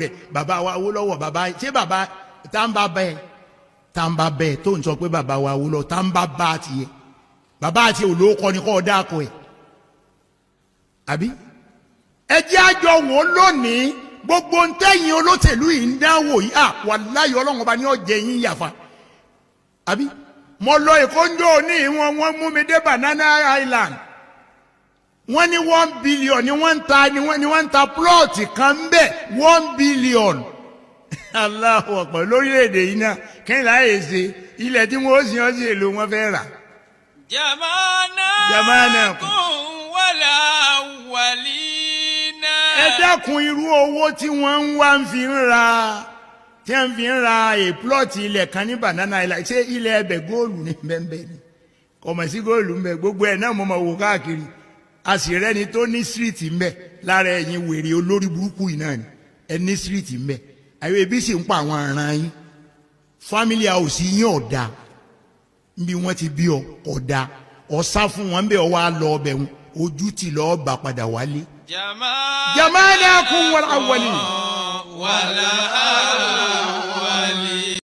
Rẹ̀ bàbá wa Awólọ́wọ̀, bàbá ṣé bàbá tá ń bá bẹ́ẹ̀, tá ń bá bẹ́ẹ̀ tó ń sọ pé bàbá wa Awólọ́wọ̀, tá ń bá bá tiẹ̀, bàbá àti olóòkọ ni kò dáko ẹ̀ àbí. Ẹ jẹ́ àjọ wò ó lónìí. Gbogbo ntẹ́yìn olóṣèlú yìí ń dáwò yìí à, wàláyé, Ọlọ́run Ọba ní ọ̀jẹ̀ yín yàfa àbí. Mo lọ Èkó ń jò ní wọn mú mi dé Banana Island. Wọ́n ní 1 billion ni wọ́n ń ta ni wọ́n ń ta plot kan bẹ́ẹ̀, 1 billion. Allahu Akbar! Lórílẹ̀‐èdè yìí náà, kí ni láyé ṣe ilẹ̀ tí wọ́n ó sin ọ́ sí èlò wọn fẹ́ rà. جمعناكم والأولين. Ẹ dákun, irú owó tí wọ́n ń wá ń fi ń ra tí wọ́n fi ń ra a plot ilẹ̀ kan ní Banana Island, ṣé ilẹ̀ ẹbẹ̀ góòlù ní bẹ́ẹ̀ ni? Kọ̀mọ̀ sí góòlù ń bẹ. Gbogbo ẹ̀ náà mo máa wò káàkiri. A sì rẹ́ni tó ní street ń bẹ lára ẹ̀yin wèrè olórí burúkú yìí náà ni. Ẹ ní street ń bẹ, àyè ebi sì ń pa àwọn aràn yín. Family house yín ọ̀dà níbi wọ́n ti bí ọ ọ̀dà ọ̀sá fún wọn bẹ́ẹ̀, ọ wá lọ ọbẹ̀ wọn, ojú tì lọ́ọ́ bá padà wálé. جمعناكم wal awwalin. والأولين.